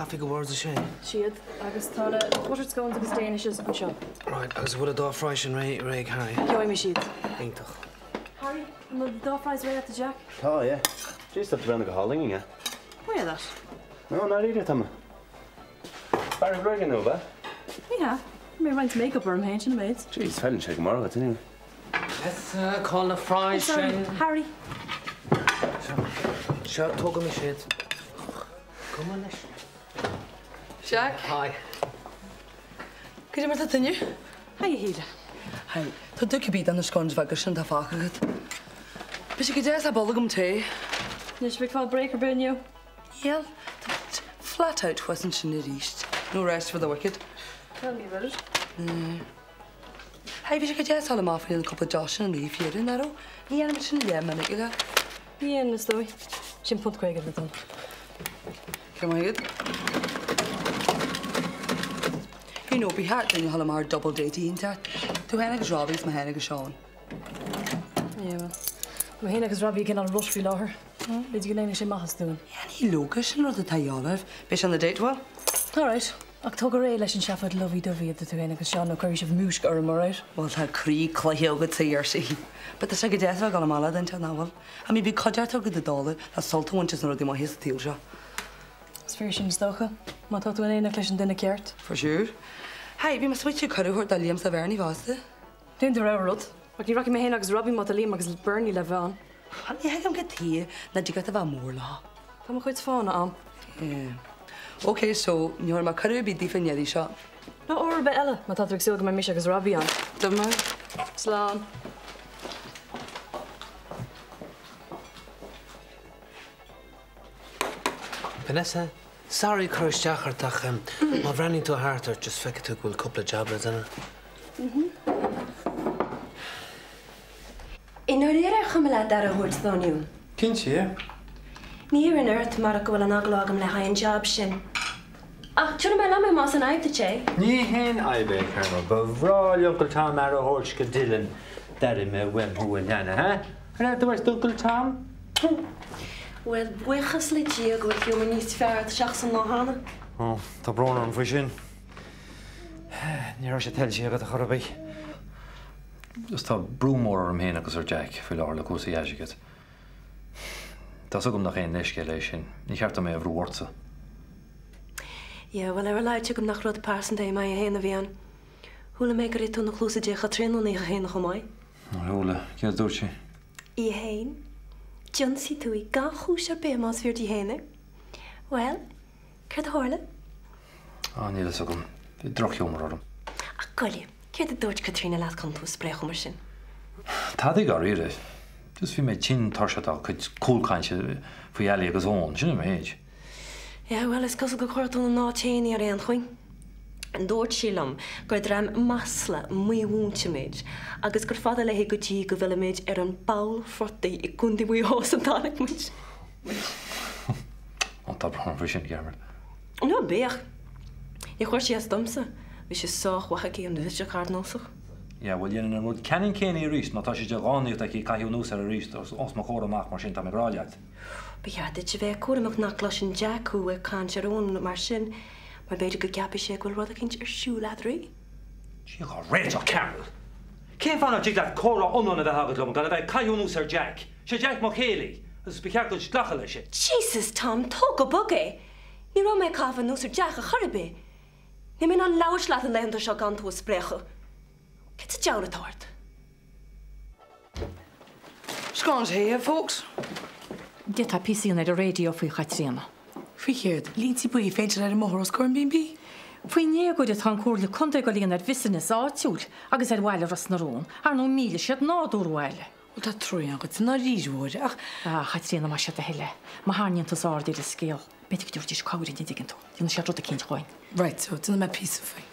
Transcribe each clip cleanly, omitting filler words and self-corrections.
caife go bord a sé? Siad, agus tá na buttered scones agus danishes anseo. Right, agus an bhfuil an dá fry sin réidh, ag Harry? Gheobhaidh mé siad. Iontach. Harry, an bhfuil an dá fries réidh agat do Jack? Tá, yeah. Jeez, tá tú breathnaithe go hálainn inniu. Why that? No, ndáiríre, tá mé. Fear gruaige nua, ab ea? Ní hea. Chuir mé roinnt make-up orm féin, sin an méid. Jeez, feileann sé go mór dhuit anyway. Vanessa, cá bhfuil na fries Sorry, sin? Harry. Seo, seo, tógfaidh mise iad. Come on leis. Jack. Hi. Cad é mar tá tú inniu? Hi, a Shíle. Hi. Tá tú cibé de na scones bheaga sin atá fágtha agat. Beidh sé go deas le bolgam tae. Níl sibh ag fáil break ar bith inniu? Níl. Tá muid flat out thuas ansin arís. No rest for the wicked. Tell me about it. Hey, bhí sé go deas dul amach faoi na cúpla deoch sin an oíche faoi dheireadh, nach raibh? Ní dhéanaimid sin leath minic go. Ní dhéanann, is dóigh. Sin £1.50 le do thoil. Go raibh maith agat. You know, ba cheart dúinn a dhul amach ar double date iontach. Tú féin agus Robbie is mé féin agus Seán. Yeah, well. Mé féin agus Robbie i gcineál rut faoi láthair. B'fhéidir go ndéanfaidh sé maitheas dúinn. Yeah, ní leoga, sin rud atá a dhíobháil oraibh. Beidh sé ina date, bhuel? Alright. Ach tóg ar aghaidh leis an seafóid lovey-dovey idir tú féin agus Seán nó cuirfidh sibh múisc orm, alright? Bhuel, tá croí cloiche agat, a deir sí. But tá sé go deas a bheith ag dul amach le duine, nach bhfuil? I mean, bíonn cuideachta agat ag dul le sult a bhaint as na rudaí maithe sa tsaol seo. Is fíor sin, is dócha. Má tá tú in éineacht leis an duine ceart. For sure. Hey, bhí mé ag smaoitiú cuireadh a thabhairt do Liam 's do Bhernie fosta. Déan do rogha rud. Ach ní rachaidh mé féin agus Robbie má tá Liam agus Bernie le bheith ann. Ní thuigim cad chuige nach dtig leat a bheith mór leo. Tá mo chuid fáthanna a'm. Yeah. Ok, so, ní thabharfaidh mé cuireadh ar bith daofa an iarraidh seo. Ná uair ar bith eile, má tá tú ag súil go mbeidh mise agus Robbie ann. D'fhan mé. Slán. Vanessa, sorry cur isteach ort ach má bhreathnaíonn tú thart ort just feicfidh tú go bhfuil cúpla jab le déanamh. I ndáiríre ar chuma leat aire a thabhairt dó inniu? Cinnte, yeah. Ní iarrfainn ort marach go bhfuil an eagla agam le haghaidh an jab sin. Ach tabharfaidh mé liom é más aon fhadhb duit é. Ní haon fhadhb é, Carmel. Ba bhreá le Uncle Tom aire a thabhairt go Dylan. D'airigh mé uaim thú a leana, ha? An raibh tú ort Uncle Tom? Bhuel, buíochas le Dia go bhfuil giúmar níos fearr ort seachas an lá cheana. Ó, tá brón orm faoi sin. Ní raibh sé tuillte agat a chor ar bith. Just tá brú mór orm féin agus ar Jack faoi láthair le cúrsaí airgid. Tá's agam nach aon leithscéal é sin, ní cheart dom é a bhrú ortsa. Yeah, bhuel ar a laghad tuigim nach rud pearsanta i m'aghaidh féin a bhí ann. Chuala mé gur ith tú na cluasa de Chaitríona an oíche chéanna chomh maith. Ó chuala, céard a dúirt sí? Í féin. D'ionsaigh tú í gan chúis ar bith más fíor di féin é. Bhuel, Céard a tharla? Á, níl fhios agam. Bhí drochghiúmar orm. Ach goile, céard a dúirt Caitríona leat chun tú a spréachadh mar sin? Tada dáiríre. Just bhí mé tinn tuirseach dá cuid cúlchainte faoi Ali agus Eoin, sin an méid. Yeah, bhuel, is cosúil gur chuir tú ina n-áit féin í ar aon chaoi. Dúirt sí liom gur dream masla mímhúinte muid agus gur fada léi go dtí go bhfillfimid ar an bpoll phortaigh i gContae Mhaigh Eo as a dtáinig muid. Ó, tá brón orm faoi sin, Carmel. Ná bíodh. Níor chuir sí as domsa. Bhí sé sách mhaith aici an bhiseach ardnósach. Yeah, bhuel, dhéanfainn an rud ceannann céanna arís má tá sé de dhánaíocht aici caitheamh anuas air arís os mo chomhair amach mar sin, tá mé ag rá leat. Ba cheart duit a bheith cúramach nach gcloiseann Jack thú ag caint ar Eoin mar sin, mar b'fhéidir go gceapfaidh sé go bhfuil rud eicínt ar siúl eadraibh. Dia dhár réiteach, Carmel! Cén fáth nach dtig leat comhrá iomlán a bheith agat liom gan a bheith ag caitheamh anuas ar Jack? Sé Jack mo chéile, agus ba cheart duit glacadh leis sin. Jesus, Tom, tóg go bog é! Ní raibh mé ag caitheamh anuas ar Jack ar chor ar bith. Níl mé in ann labhairt leat na laethanta seo gan tú a spréachadh. Cad sa diabhal atá ort? Scones here, folks. D'fhéadfá píosa a dhéanamh ar an raidió faoi Chaitríona. Faoi chéard? Línte buí a phéinteáil ar an mbóthar os comhair an B&B? Faoin éagóir atá an Comhairle Contae ag dul a dhéanamh ar bhusinesses áitiúil agus ar bhaile Ros na Rún, ar ndóigh millfidh siad nádúr an bhaile. Bhuel tá trua agat i ndáiríre, a Mháire, ach. A Chaitríona, más é do thoil é, má tharraingíonn tusa aird ar an scéal, b'fhéidir go dtabharfaidís cabhair duinn, an dtuigeann tú, déanfaidh siad rud eicínt dhúinn. Right, so, déanfaidh mé píosa faoi.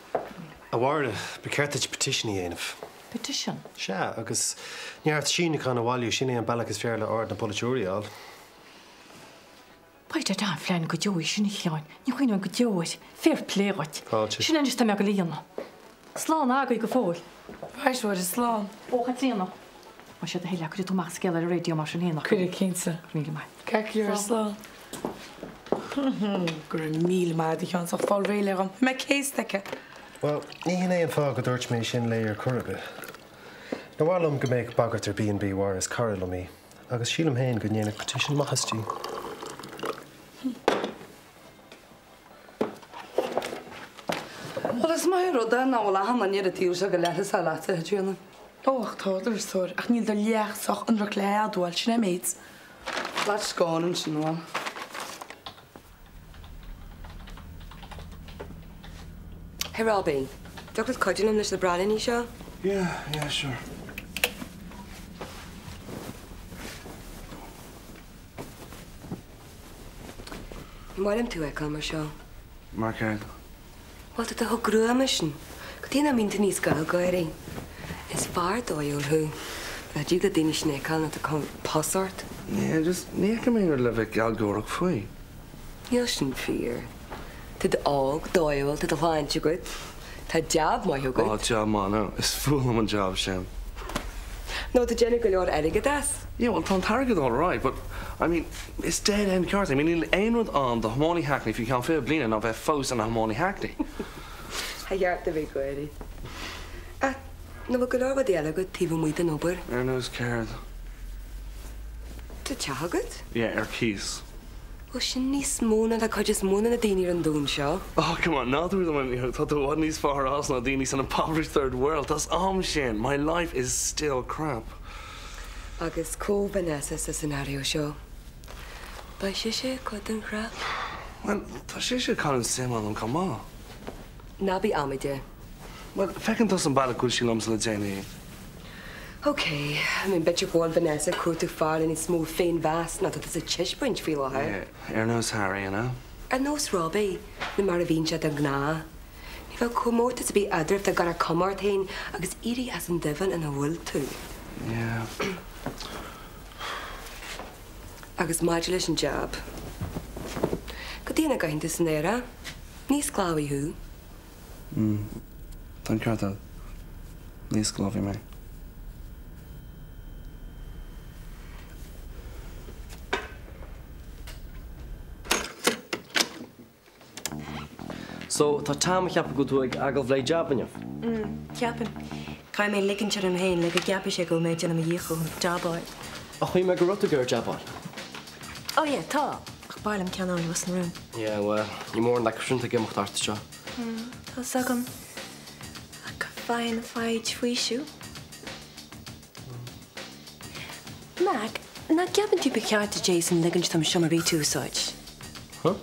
A Mháire, ba cheart duit petition a dhéanamh. Petition? Sea, agus neart síniúchán a bhailiú, sin é an bealach is fearr le aird na polaiteoirí a fháil. B'fhéidir an-phlean go deo é sin, a Sheáin. Ní chuimhneoinn go deo air. Fair play dhuit. Fáilte. Sin anois tá mé ag dul a dhéanamh. Slán agaibh go fóill. Right, a Mháire, slán. Ó, a Chaitríona. Más é do thoil é, cuirfidh tú amach scéal ar an raidió mar sin féin, nach Cuirfidh, cinnte. Go raibh míle maith. Ceart go leor, slán. Go raibh míle maith agat a Sheáin, ach fáil réidh léi dhom. Bhí mé céasta aici. Bhuel, ní hin é an fáth go dúirt mé sin léi ar chor ar bith. Níor mhaith liom go mbeadh bagairt ar B&B mar is cara liom í, agus sílim féin go ndéanfadh petition maitheas di. Bhuel, is maith an rud é nach bhfuil achan duine ar an tsaol seo chomh leithleasach leatsa, a Chaitríona. Ó, ach tá, a stór, ach níl do leath-soch ionraic le admháil, sin é an méid. Let's go on ansin, bhuel. Hey Robbie, dtiocfadh leat cuidiú liom leis na braillíní seo? Yeah, yeah, sure. Ní maith liom tú a fheiceáil mar seo. Mar céard? Bhuel, tá tú chomh gruama sin. Cad chuige nach mbíonn tú níos gealgháirí? Is fear dóighiúil thú. Nach dtig le daoine sin a fheiceáil nuair atá cuma pus ort. Yeah, just ní fheicim aon rud le bheith gealgháireach faoi. Níl sin fíor. Tá tú óg, dóighiúil, tá do shláinte agat. Tá jab maith agat. Ó, jab maith, no. Is fuath liom an jab sin. Nó tá tú ag déanamh go leor airgid as. Yeah, well, tá an t-airgead all right, but, I mean, is dead end ceart é. I mean, níl aon rud ann do thiománaí hackney faoi cheann 20 bliana ná bheith fós ina thiománaí hackney. Ba cheart a bheith ag gáirí. Ach, nach bhfuil go leor rudaí eile agat taobh amuigh den obair? Ar nós céard? Tá teach agat? Yeah, ar cíos. Bhuel, sin níos mó ná tá cuid is mó de na daoine ar an domhan seo. Oh, come on, ná tabhair dom an, tá tú i bhfad níos fearr as ná daoine san impoverished third world, tá 's a'm sin, my life is still crap. Agus cá Vanessa sa scenario seo? Beidh sise cuid den chrap? Bhuel, tá sise ag cailleadh suim ionam chomh maith. Ná bí amaideach. Bhuel, feiceann tusa an bealach go bhfuil sí liomsa le déanaí. Ok, I mean, b'fhéidir go bhfuil Vanessa ag cuartú fear le níos mó féinmheas ná tá tusa ag taispeáint faoi láthair. Yeah, ar nós Harry, an ea? Ar nós Robbie, nó mar a bhíonn sé de ghnáth. Ní bheadh comórtas ar bith eadraibh dá gcuirfeá cuma ort féin agus éirí as an duibheann ina bhfuil tú. Yeah. Agus maidir leis an jab. Cad chuige nach gcaitheann tú san aer é? Ní sclábhaí thú. Mm. Tá an ceart agat. Ní sclábhaí mé. So, tá Tom ag ceapadh go bhfuil tú ag agallamh le jab inniu? Mm, ceapann. Caithfidh mé ligint orm féin le go gceapfaidh sé go bhfuil mé ag déanamh mo dhícheall chun jab a fháil. Ach shíl mé go raibh tú ag iarraidh jab a fháil. Oh yeah, tá. Ach b'fhearr liom ceann a fháil i Ros na Rún. Yeah, well, ní mórán leac ag imeacht thart anseo. Tá 's agam. Ach faigheann foighid faoiseamh. Mac, nach gceapann tú ba cheart do Jason ligint dom seomra rite a úsáid? Huh?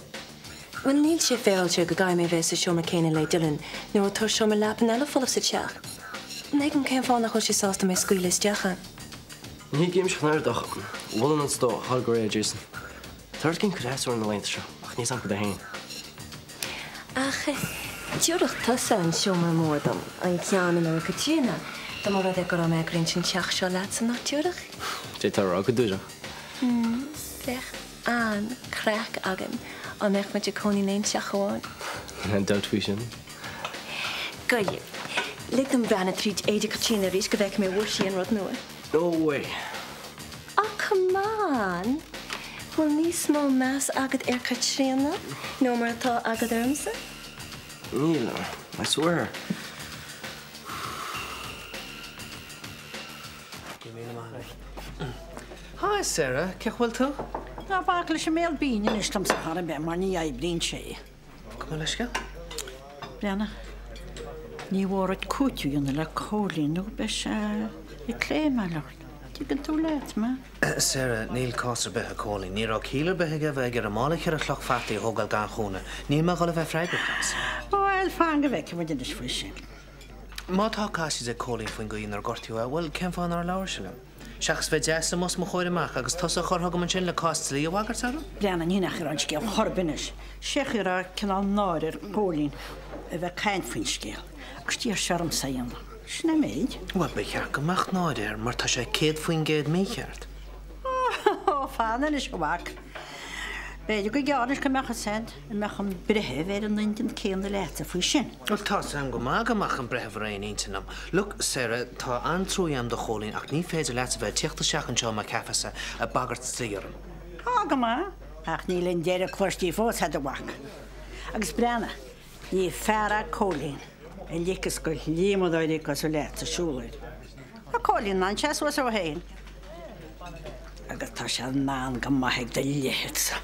Bhuel, níl sé féaráilte go gcaithfidh mé bheith sa seomra céanna le Dylan nuair atá seomra leapan eile folamh sa teach. Ní thuigim cén fáth nach bhfuil sé sásta mé a scaoileadh isteach ann. Ní thuigimse ach an oiread ach mholfainnse dó a fháil réidh le Jason. Tá rud éigin deas orainn na laethanta seo, ach níl 's agam cad é féin. Ach d'oirfeadh tusa an seomra mór dom, an ceann ina raibh Caitríona, dá mba rud é go raibh mé ag roinnt an teach seo leatsa, nach dtabharfadh? D'fhéadfá a rá go díreach. Bheadh an-chraic againn dá mbeadh muid ag cónaí in aon teach amháin. Níl aon dabht faoi sin. Goile, lig dom breathnú tríd éide Caitríona arís go bhfeicfidh mé an bhfuair sí an rud nua. No way! Ah come on! Bhfuil níos mó meas agat ar Caitríona ná mar atá agat ormsa? Níl, I swear. Hi Sarah, cén chaoi a bhfuil tú? Ná bac leis an mbéal binn anois liomsa chor ar bith mar ní oibríonn sé. Gabh mo leithscéal. Breathnaigh, ní mhór duit cúiteamh a dhéanamh le Cóilín nó beidh sé ag pléimeáil ort. Tuigeann tú leat mé? Sarah, níl cás ar bith ag Cóilín. Ní raibh ciall ar bith aige bheith ag iarraidh mála cheithre chloch fataí a thógáil gan chúnamh. Níl mé ag dul a bheith freagrach as. Bhuel, fan go bhfeicfidh muid anois faoi sin. Má tá casaoid ag Cóilín faoin gcaoi inar gortaíodh é, bhuel, cén fáth nár labhair sé liom? Seachas bheith deas liom os mo chomhair amach agus tusa a chur chugam ansin le cás dlí a bhagairt orm? Breathnaigh, ní nach raibh an scéal chor ar bith anois. Sé an chaoi a raibh cineál náire ar Chóilín a bheith ag caint faoin scéal agus d'iarr sé ormsa é a dhéanamh. Sin é an méid. Bhuel, ba cheart go mbeadh náire air mar tá sé 100% mícheart. Ó, fan anois, a mhac. B'fhéidir go gearr anois go mbeadh fhios a'd, an mbeadh an breitheamh ar an intinn céanna leatsa faoi sin. Bhuel, tá 'fhios a'm go maith go mbeadh an breitheamh ar aon intinn liom. Look, Sarah, tá an-truaigh a'm do Chóilín ach ní féidir leatsa bheith ag tíocht isteach anseo i mo chaifésa ag bagairt dlí orm. Tá go maith. Ach níl an deireadh cloiste fós a'd a mhac. Agus breathnaigh, ní fear é Cóilín a ligfeas do ghlíomadóirí cosúil leatsa siúl air. Tá Cóilín in ann seasamh as ó fhéin. Agus tá sé in ann go maith ag do leithéidse.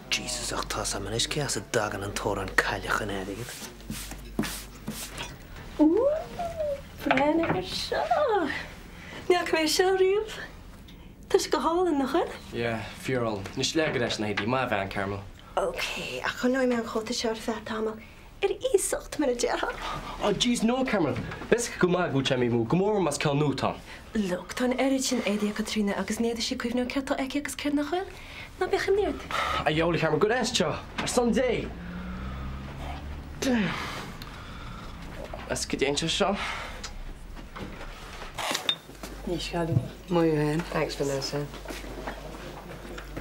Jesus ach tá's a'm anois cé as a dtagann an t-amhrán Cailleach an Airgid. Ooh, breathnaigh ar seo! Ní fhaca mé seo riamh. Tá sé go hálainn, nach bhfuil? Yeah, fíorálainn. Anois leag ar ais na héadaí, maith a bhean, Carmel. Ok, ach coinneoidh mé an chóta seo ar feadh tamaill. Ar iasacht, mar a déarfá. Oh jeez, no, Carmel. Beidh go maith go bhfuil sé mímú, go mór mór más ceann nua atá ann. Look, tá an oiread sin éadaí ag Caitríona agus ní fhéadfaidh sí cuimhneamh céard tá aici agus céard nach bhfuil. Ná bíodh imní ort. A dheabhail, a Charmel, gabh ar ais anseo! Ar son Dé! Damn. Is go dtéann sé seo. Anois, a chailíní. Maith thú féin. Thanks, Vanessa.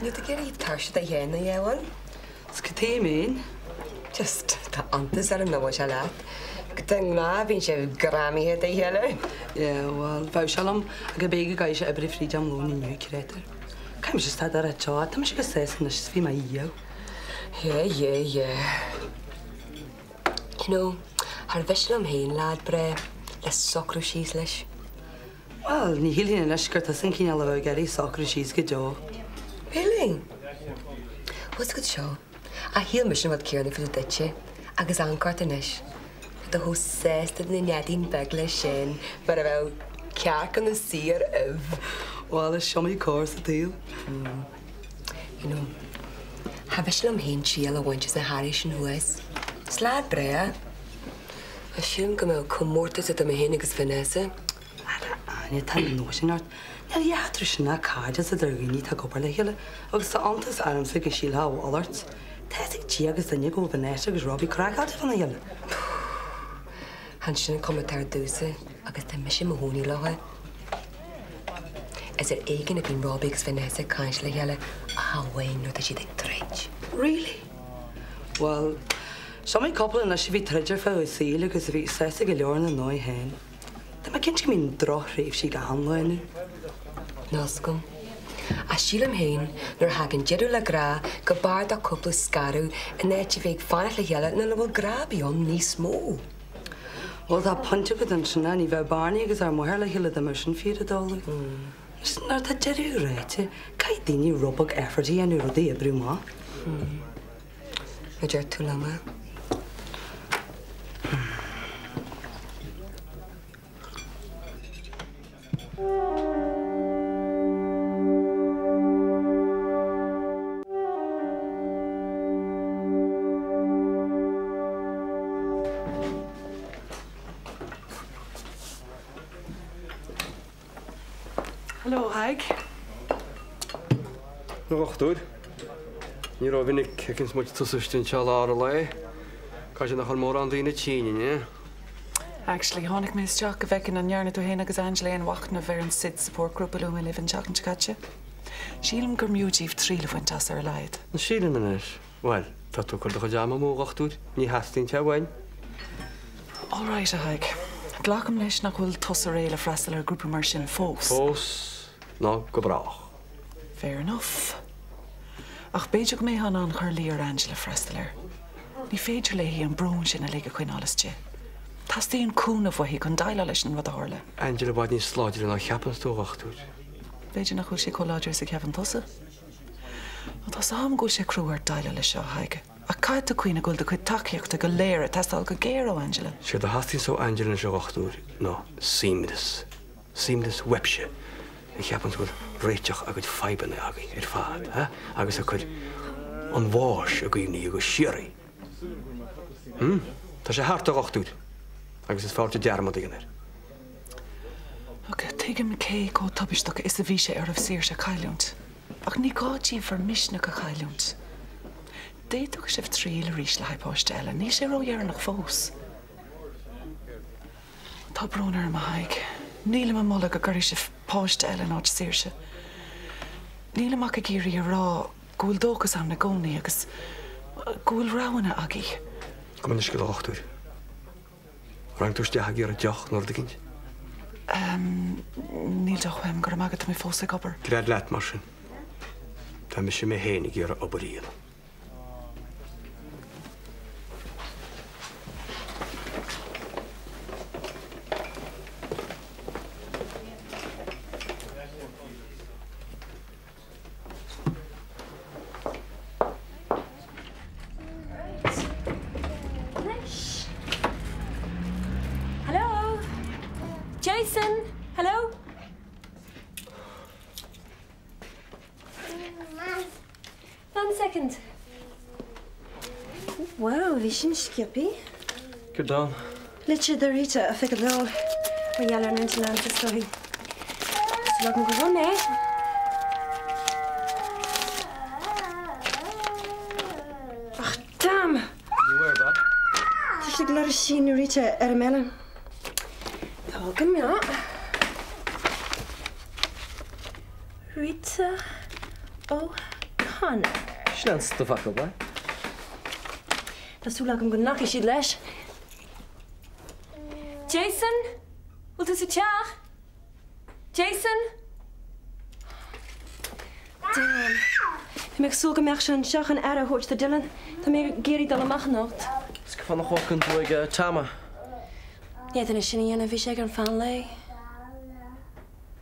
Níl tú ag iarraidh tuirse do fhéin a dheabhail? 'S cad chuige mbeinn? Just, tá iontas orm nach bhfuil sé leat. De ghnáth bíonn sibh greamaithe dá chéile. Yeah, bhuel, bheadh sé liom ach go b'fhéidir go gcaithfidh sé oibriú fríd am lóin inniu, creidtear. Caithfidh mise stad ar seo, tá mise go sásta anois is bhí mé dhíoth. Yeah, yeah, yeah. You know, char mhiste liom féin leaid breá le socrú síos leis. Bhuel, ní shílfinn anois gur tusa an cineál a bheadh ag iarraidh socrú síos go deo. Really? Bhfuil 's agat seo, ach shíl mise an rud céanna faoi duitse, agus amharc ort anois, tá tú chomh sásta lena neaidín beag leis sin mar a bheadh cearc ina suí ar ubh. Bhuel, is iomaí cor sa tsaol. You know, cha mhiste liom féin triail a bhaint as na hearraí sin thuas. Is leaid breá. Sílim go mbeadh comórtas idir mé féin agus Vanessa. Ara Áine, tá an nós sin ort. Níl a dhath eatarthu sin ach cairdeas idir dhaoine atá ag obair le chéile agus tá iontas ormsa go sílfeá a mhalairt. Tá fhios ag Dia agus duine go bhfuil Vanessa agus Robbie craiceáilte fána chéile. Chan sin an chuma atá ar dtús agus tá mise i mo chónaí leo. Is ar éigean a bhíonn Robbie agus Vanessa ag caint le chéile ach amháin nuair atá siad ag troid. Really? Bhuel, is iomaí cúpla anois a bhí ag troid ar feadh a saoil agus a bhí sásta go leor ina ndóigh féin. Tá mé cinnte go mbíonn drochthréimhsí ag achan lánúin. Níl 's agam. Ach sílim féin, nuair a thagann deireadh le grá, go mb'fhearr do chúpla scaradh in áit a bheith ag fanacht le chéile nuair nach bhfuil grá ar bith ann níos mó. Bhuel, tá pointe agat ansin, ní bheadh Barney agus ár máthair le chéile dá mbeadh sin fíor i dtólamh. Anois, nuair atá deireadh ráite, caithfidh daoine rud beag effort a dhéanamh rudaí a oibriú amach. A deir tú liom é. Hello, Thaidhg. A dhochtúir, ní rómhinic a fheiceanns muid tusa istigh anseo i lár an lae. Caithfidh sé nach bhfuil mórán daoine tinn inniu. Actually, tháinig mé isteach go bhfeicfinn an ndearna tú féin agus Angela aon mhachnamh ar an SIDS support group a luaigh mé libh an tseachtain seo caite. Sílim gur mb'fhiú daoibh triail a bhaint as ar a laghad. An síleann anois? Bhuel, tá tú ag cur do chuid ama amú, a dhochtúir. Ní theastaíonn sé uainn. All right, a Thaidhg. Glacaim leis nach bhfuil tusa réidh le freastal ar ghrúpa mar sin fós. Fós ná go brách. Fair enough. Ach b'fhéidir go mbeifeá in ann cur luí ar Angela freastal air. Ní féidir léi an brón sin uilig a choinneáil istigh. Teastaíonn cúnamh uaithi chun déileáil leis an rud a tharla. Angela i bhfad níos láidre ná a cheapanns tú, a dhochtúir. B'fhéidir nach bhfuil sí chomh láidir is a cheapann tusa. Tá 's a'm go bhfuil sé crua ort déileáil leis seo, a Thaidhg, ach caithfidh tú cuimhneamh go bhfuil do chuid tacaíochta go léir ag teastáil go géar ó Angela. Séard a theastaíonns ó Angela anois, a dhochtúir, ná suaimhneas. Suaimhneas uaibhse, a cheapanns go bhfuil réiteach a gcuid fadhbanna againn ar fad, ha? Agus ag cur an bháis i gcuimhne di go síoraí. Hm? Tá sé thart, a dhochtúir, agus is fearr duit dearmad a dhéanamh air. Ok, tuigim cé chomh tubaisteach is a bhí sé oraibh Saoirse a chailliúint, ach ní gá daoibh bhur misneach a chailliúint. D'fhéadfadh sibh triail arís le haghaidh páiste eile, níl sé ródheireanach fós. Tá brón orm, a Thaidhg. Nílim ag moladh go gcuirfidh sibh páiste eile in áit Saoirse. Nílim ach ag iarraidh a rá go bhfuil dóchas ann i gcónaí agus go bhfuil roghanna agaibh. Gabh mo leithscéal, a dhochtúir. Tharraing tú isteach ag iarraidh deoch nó rud eicínt? Níl deoch uaim, go raibh maith agat, tá mé fós ag obair. Gread leat mar sin. Tá mise mé féin ag iarraidh obair a dhéanamh. Anois. Hello? Jason? Hello? One second. Wow, bhí sin sciobtha. Céard ann? Litir do Rita a phic a dó. Mar gheall ar an maintenance is dóigh. Súil agam gur bhain é. Ach, damn! Ní bhfuair, ba? Tá sé ag lorg síniú Rita ar an mbille. Tá go maith. Rita O'Connor. Sin an stuif acu, ba? Tá súil agam go nglacfaidh siad leis. Jason? Bhfuil tú sa teach? Jason? Damn. Bhí mé ag súil go mbeadh sé anseo chun aire a thabhairt do Dylan. Tá mé ag iarraidh dul amach anocht. Is cén fáth nach bhfágann tú ag Tom é. Ní fhéadfainn é sin a dhéanamh, bhí sé ag an mheán lae.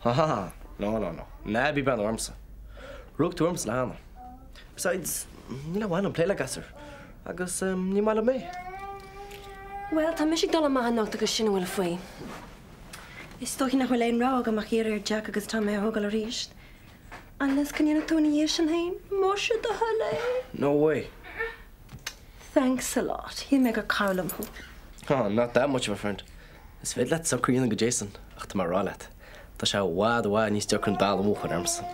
Ha ha ha. No, no, no. Ná bí ag breathnú ormsa. Rug tú ormsa cheana. Besides, níl aon mhaith liom plé le gasúir. Agus ní maith liom é. Bhuel, tá mise ag dul amach anocht agus sin a bhfuil faoi. Is dóichí nach bhfuil aon rogha agam ach iarraidh ar Jack agus Tom é a thógáil arís. Unless go ndéanfaidh tú ina dhiaidh sin féin, más é do thoil é. No way. Thanks a lot. Shíl mé gur cara liom thú. Oh, not that much of a friend. Is féidir leat socrú a dhéanamh go Jason, ach tá mé ag rá leat, tá sé i bhfad i bhfad níos deacra an dall amú a chur ormsa.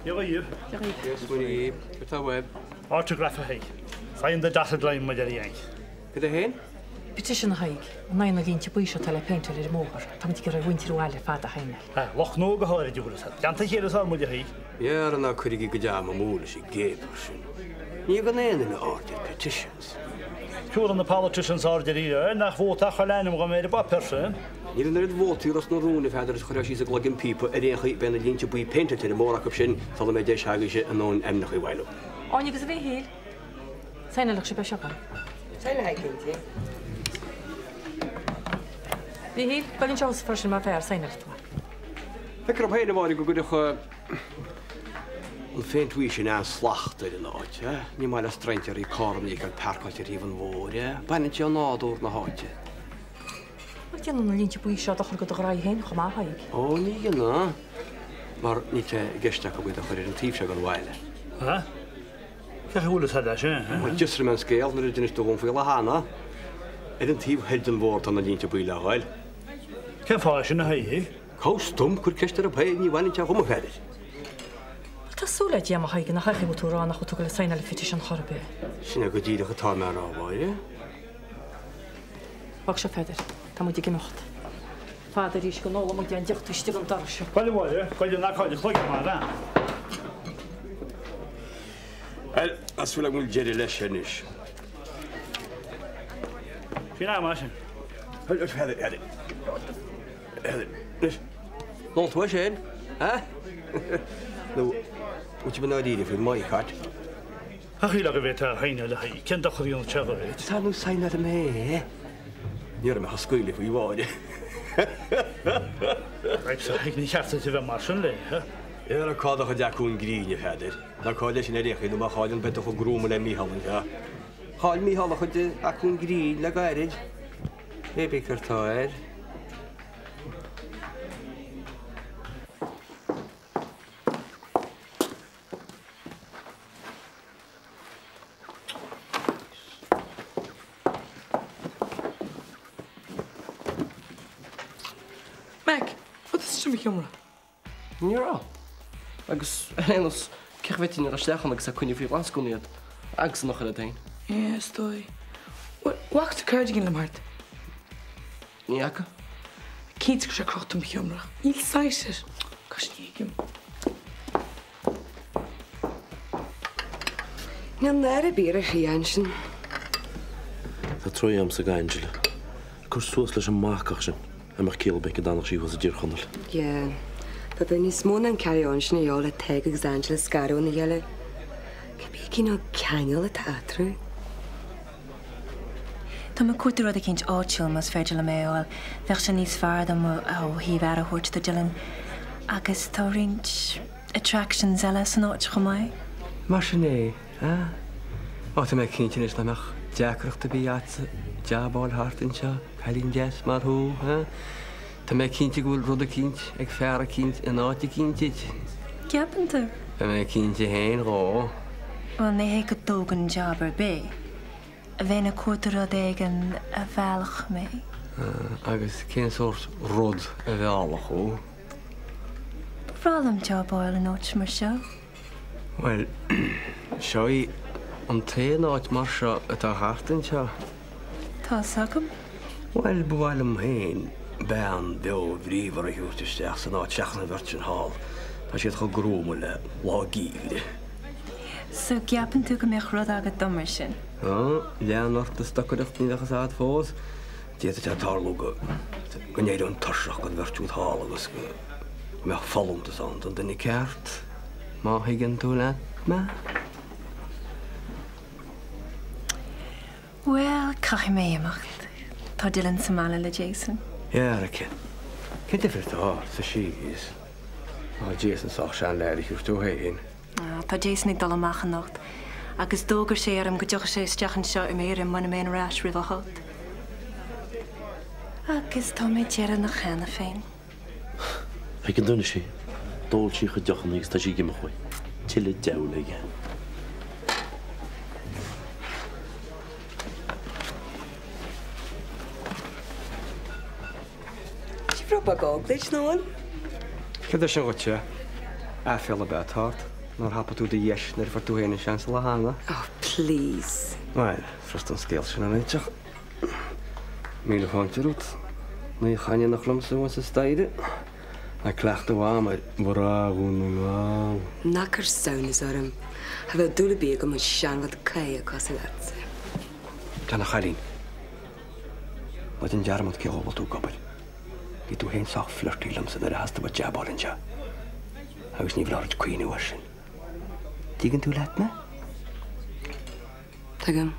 Dia dhaoibh. Dia dhaoibh. Cad tá uaibh? Autograph a Thaidhg. Sign the dotted line mar a deir an Yank. Cad é féin? Petition a Thaidhg, in aghaidh na línte buí seo atá le péinteáil ar an mbóthar. Táimid ag iarraidh ar mhuintir an bhaile ar fad a shaighneáil. Ah, lucht gnó go háirid, a bhfuil fhios agat. Teannta a chéile is ár muid a Thaidhg. Dhera ná cuirigí go deo am amú leis an gcéapar sin. Ní thugann aon duine aird ar petitions. Tabharann na politicians aird ar iarraidh nach vóta ach chuile ainm dhom ar an bpáipéar sin. Níl an oiread vótaí i Ros na Rún, a Pheadair, is a chuirfeá síos i gcloigeann píopa ar aon chaoi beidh na línte buí péinteáilte ar an mbóthar acu sin sula mbeidh deis agaibhse a ndóthain ainmneacha a bhailiú. Áine agus a Mhíchíl, saighneálfadh sibh é seo dhom. Saighneálfaidh cinnte. Mhíchíl, gabh anseo thusa freisin mar fear, saighneálfaidh tú é. Feictear dom féin, a Mháire, go gcuirfeadh an phéint bhuí sin an-slacht ar an áit. Ní maith le strainséirí carranna a fheiceáil páirceáilte ar thaobh an bhóthair. Baineann sé ó nádúr na háite. Bhuel, déanann na línte buí seo dochar do do ghraí féin chomh maith, a Thaidhg. Ó, ní dhéanann, mar níl sé i gceist acu iad a chur ar an taobh seo den bhaile. Ha? Cén chaoi a bhfuil fhios agat sin? Bhuel, d'fhiosraigh mé an scéal nuair a d'inis tú dhom faoi lá cheana. Ar an taobh thoir den bhóthar tá na línte buí le ghoil. Cén fáth sin, a Thaidhg? Cá bhfios dom, cuir ceist orthu féin, ní bhaineann sé dhom, a Pheadair. Bhuel, tá súil le Dia, a Thaidhg, nach é an chaoi a bhfuil tú a rá nach bhfuil tú ag goil a saighneáil an petition chor ar bith. Sin é go díreach atá mé a rá, a Mháire. Fág seo, a Pheadair. Tá muid ag imeacht. Fada arís go n-ólfaidh muid aon deoch taobh istigh den doras seo. Bhuel, a Mháire, goidé nach cáil a chloigeann mar a. Bhuel, tá súil agam go bhfuil deireadh leis anois. Faoin am sin. Bhuel, a Pheadair, a Pheadair. A Pheadair, anois, an ól tú é sin, ha? Nó, bhfuil tú i ndáiríre faoin mboycott? A shílfeá go bhféadfá a shaighneáil a Thaidhg, cén dochar a dhéanfadh sé dhuit? Tá nó saighneáil mé. Ní raibh mé á scaoileadh faoi Mháire. Raibh a Thaidhg, ní cheart duit a bheith mar sin léi. Dhera cá do chuid acmhainn grinn, a Pheadair. Ná caill é sin ar aon chaoi nó má chailleann beidh tú chomh gruama le Mícheál anseo. Chaill Mícheál a chuid acmhainn grinn le gairid. Pé bith céard tá air. Mac, bhfuil tú istigh i mo sheomra? Ní raibh. Agus ar aon nós, cén chaoi a bhféadfainn a dhul isteach ann agus é coinnithe faoi ghlas i gcónaí agat? Agus an eochair agat féin. Yeah, is dóigh. Bhuel, bhfaca tú cardigan liom thart? Ní fhaca. Cinnte go raibh sé crochta i mo sheomra. Níl saghas air. Gosh, ní thuigim. Níl náire ar bith ar Shrian sin. Tá troid a'msa ag Angela. Ag cur suas leis an mbacach sin. An mbeadh ciall ar bith go d'fhanfadh sí thuas i dTír Chonaill? Yeah. But beidh níos mó ná an carry on sin a dhíobháil le Tadhg agus Angela scaradh óna chéile. Cibé cineál ceangal atá eatarthu. Tá mé ag cuartú rud eicínt áitiúil más féidir liom é a fháil. Bheadh sé níos fearr dom ó thaobh aire a thabhairt do Dylan. Agus tá roinnt attractions eile san áit chomh maith. Mar sin é, a? Ó, tá mé cinnte anois nach mbeadh deacracht ar bith agatsa jab a fháil thart anseo, cailín deas mar thú, a? Tá mé cinnte go bhfuil rud eicínt ag fear eicínt in áit eicínt duit. Ceapann tú? Tá mé cinnte féin dhó. Bhuel, ní hé go dtógainn jab ar bith. Bheinn ag cuartú rud éigin a mheallfadh mé. Agus cén sórt rud a mheallfadh thú? Ba bhreá liom jab a fháil in áit mar seo. Bhuel, seo í an t-aon áit mar seo atá thart anseo. Tá's agam. Bhuel, ba mhaith liom féin bean bheo bhríomhar a thabhairt isteach san áit seachas an bheirt sin thall. Tá siad chomh gruama le lá geimhridh. So gceapann tú go mbeadh rud agat dom mar sin? Á, lean ort ag stocaireacht, ní bheadh fhios a'd fós. D'fhéadfadh sé tarlú go go n-éireoinn tuirseach den bheirt úd thall agus go mbeadh folúntas ann don duine ceart, má thuigeann tú leat mé. Bhuel, caithfidh mé imeacht. Tá Dylan sa mbaile le Jason. Yeah, cén difear atá, arsa sí. Tá Jason sách sean le aire a thabhairt dó féin. Tá Jason ag dul amach anocht agus d'fhógair sé orm go dtiocfadh sé isteach anseo i m'éirim muna mbeinn ar ais roimh a hocht. Agus tá mé deireanach cheana féin. Feiceann tú anois í. D'ól sí a chuid deochanna agus tá sí ag imeacht uaidh. Tuilleadh diabhail aige. Is rud beag óg duit, nach bhfuil? Céard é sin dhuitse? Aiféala ab ea atá ort, nár thapaigh tú do dheis nuair a fuair tú féin an seans le hAnna? Oh, please. Bhuel, furast an scéal sin a réiteach. Míle fáilte romhat. Ní chainneanach liomsa thuas an staighre. Ag cleachtadh am ar mhná Dhún na nGall. Ná cuir samhnas orm. Cha bheadh dúil ar bith agam i seanrud caoch cosúil leatsa. Déan a chailín. Ná déan dearmad cé dhó a bhfuil tú ag obair. Bhí tú féin sách flirty liomsa nuair a theastaigh uait jab a fháil anseo. Agus ní foláir duit cuimhniú air sin. Dtuigeann tú leat mé? Tuigim.